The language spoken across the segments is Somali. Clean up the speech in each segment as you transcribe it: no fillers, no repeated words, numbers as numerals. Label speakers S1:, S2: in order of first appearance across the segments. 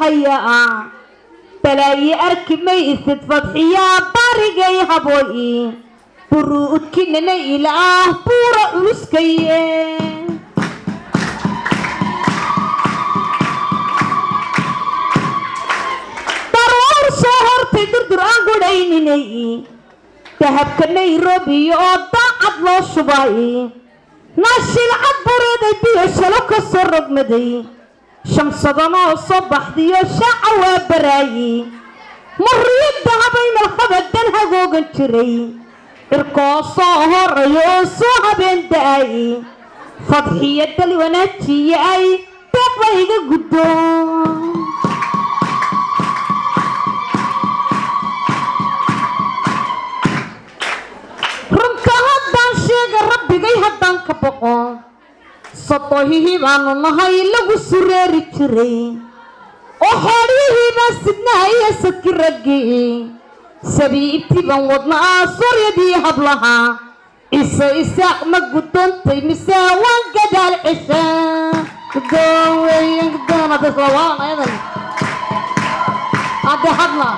S1: Hayaa balaaye arki may isid Fadxiyaa barigay habooy buruudkinana ilaah buura culuskaye. Daruur soo hortay durdur aan gudhayninay, dahabka Nairobi oo daacad loo shubay, naashilcad bureeday, biyo shalo ka soo rogmaday, shamsadanoo soo baxdiyo shaaca waa baraayi, muriyadda habaynal habadan hagoogan jiray, cirkoo soo horay oo soo habeen da-ay, Fadxiyo dal wanaajiye ay deeqba iga guddo. Runta haddaan sheega, rabbigay haddaan ka boqo, sodohihii baanu nahay lagu sureeri jiray oo xeedhihii baan sidnaa iyo sadki raggii sabiibtii baan wadnaa suryadii hablaha Ciise Isaaq ma guddoontay mise waan gadaal cesha? Guddoon weeyaan, guddoon hadda isla waan ayadan hadde hadla.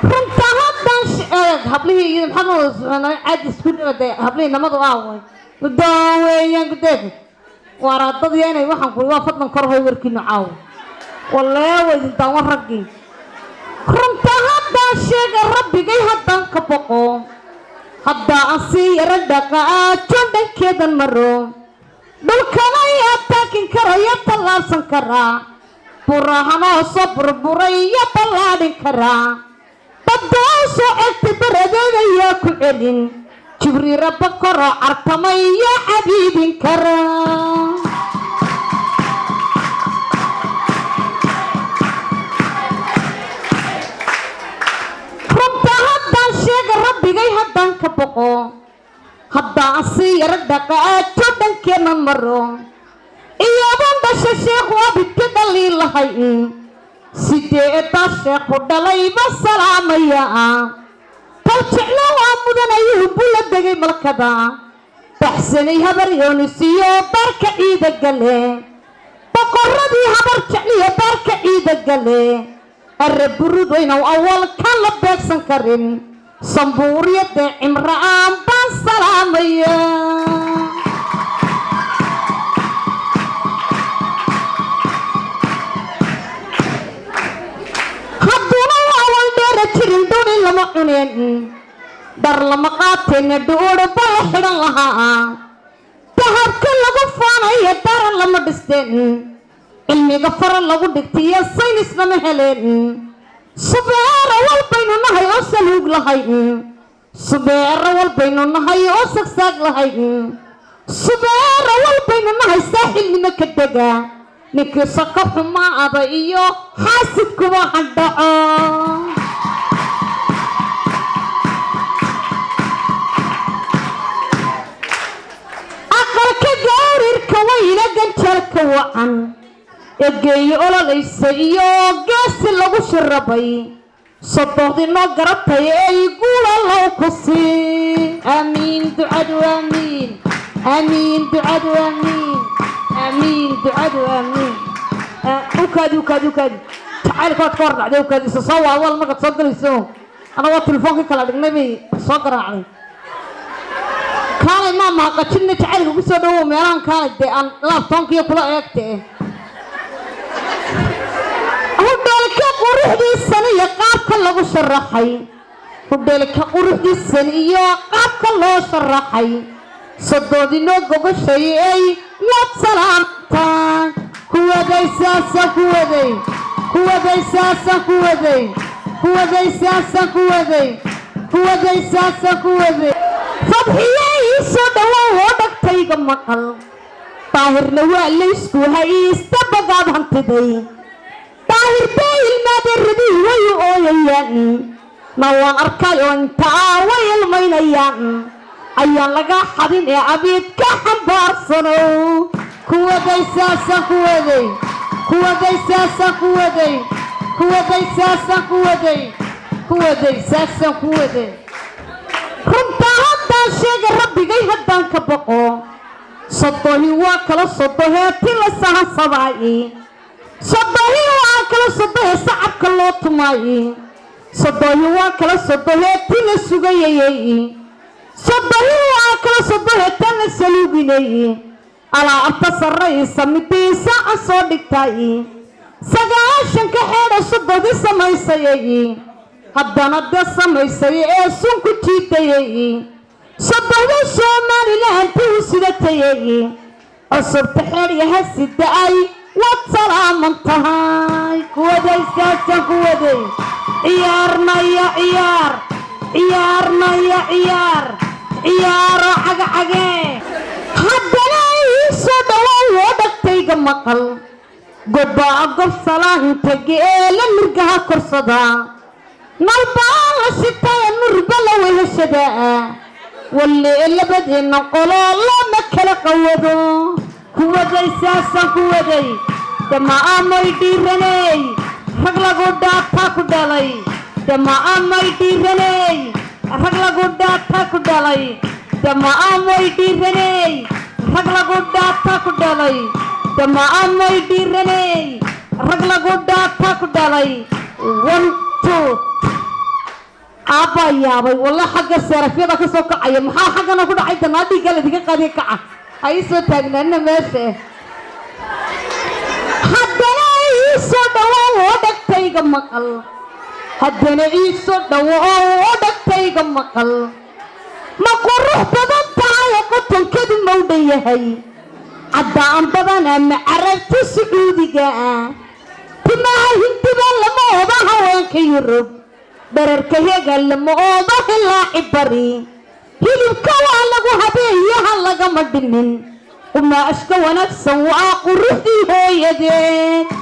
S1: Runta haddaan eeg hablihii iyo maxaad wada soconay caadi isku dhawada hablihii namadu aaway. Guddoon weeyaan, guddoon waaraadadii inay waxaan kuli waa fadlan kor hoy warkiinu caawo wallee waydin daawan raggii. Runta haddaan sheega, rabbigay haddaan ka boqo, haddaa aan sii yaro dhaqaajo dhankeedan maro, dhulkana yaa taakin kara, ya tallaabsan karaa, burahanoo soo burburay ya ballaadhin karaa, badoo soo egtay baradeeda yaa ku celin, Jibriira bakoroo cartamay yaa cabiidin karaa. Runta haddaan sheega, rabbigay haddaan ka boqo, haddaan sii yaro dhaqaajo dhankeena maro, iyadoon dhasha sheekhu abidka dhalii lahay, sideedaa sheekhu dhalayba salaamaya, tal jeclo waa mudanayuu bula degay malkada baxsanay Habar Yoonisiyo baarka ciida gale, boqoradii Habar Jecliyo baarka ciida gale, arre burud waynow awal ka la beegsan karin, sambuuryadee cimra'aan baan salaamaya. Hadduuna awal dheera jirin, dhuni lama cuneen, dhar lama qaateen, dhuudh ba la xidhan lahaa, dahabka lagu faanaya daran lama dhisteen, cilmiga fara lagu dhigtiyo saynis lama heleen. Subeero walbaynu nahay oo saluug lahay, subeero walbaynu nahay oo sagsaag lahay, subeero walbaynu nahay saaxilnimo ka dega, ninkii soko xumaada iyo xaasidkuba hadhaco. Aqalka gawrirka wayna ganjaalka wacan egeeyo ololaysa iyo geesi lagu shirabay, sodohdii noo garatay ay guula low ku sii. Aamiin ducadu, aamiin, aamiin ducadu, aamiin, aamiin ducadu, aamiin. Ukaadi, ukaadi, ukaadi, jacaylka waad ka hor dhacday. Ukaadi, isa soo waawal markaad soo galayso, anagoo telefoonkii kala dhignay bay soo garaacday. Kaalay maa mahaqajinna jacaylka ku soo dhawow meelahan, kaalay dee aan laabtoonkiyo kula eegte. Hudheelka quruxdiisan iyo qaabka lagu sharaxay, hudheelka quruxdiisan iyo qaabka loo sharaxay, sodoodinoo gogoshay ay waad salaamtaa. Kuwaday saasa kuwaday, kuwaday saasa kuwaday, kuwaday saasa kuwaday, kuwaday saasa kuwaday. Fadxiye ii soo dhawow oo dhagtayga maqal, Daahirna waa laysku haysta bagaad hantiday, Daahir bee ilmaadeeradii way u ooyayaan, na waan arkay oo intaa way ilmaynayaan, ayaan laga xadin ee abiid ka xambaarsanow. Kuwaday saasa kuwaday, kuwaday saasa kuwaday, kuwaday saasa kuwaday, kuwaday saasa kuwaday. Runta haddaan sheega, rabbigay haddaan ka boqo, Sodohi waa kala sodohee ti la sahansadaaye. Sodohi waa kala sodohee sacabka loo tumaaye. Sodohi waa kala sodohee ti la sugayayey. Sodohi waa kala sodohee tan la saluuginayey. Alaabta sarraysa midii saaca soo dhigtay, 90-ka xeedha sododi samaysayay, haddana dee samaysay ee sunku jiidayay. Sodohda Somalilanti u sidatayay, cusubta xeedhyaha sida-ay, waad salaaman tahay. Kuwaday saasaan ku waday. Ciyaarnaya ciyaar, ciyaarnaya ciyaar, ciyaaro cagacagee. Haddana ii soo dhawow oo dhagtayga maqal. Gobbaa gob salaanta geela nirgaha korsadaa, nalbaa la shitaya, nurba la weheshadaa. Walle labadeenna qoloo looma kala qawado. Kuwaday saasaan ku waday. Dama-amay dhiiraney, rag lagu dhaataa ku dhalay. Dama-amay dhiiraney, rag lagu dhaataa ku dhalay. Dama-amay dhiiraney, rag lagu dhaataa ku dhalay. Dama-amay dhiiraney, rag lagu dhaataa ku dhalay. One, two. Aabbaa yaabay walla, xagga seerafyada ka soo kacaya. Maxaa xaggana ku dhacay? Danaa dhiigga ladinka qaadiya, kaca, ha ii soo taagnaanina meesha. Haddana ii soo dhawow oo dhagtayga maqal. Haddana ii soo dhawow oo dhagtayga maqal. Ma qurux badan tahay oo qotonkadu mawdhan yahay, caddaan badan ama carabta Sacuudiga ah? Timaha Hindida lama ooda, haweenka Yurub dherarka hega lama oodo, hilaaci bari hilibka waa lagu habeeyaha, lagama dhimin. Qumaashka wanaagsan waa quruxdii hooyadeed.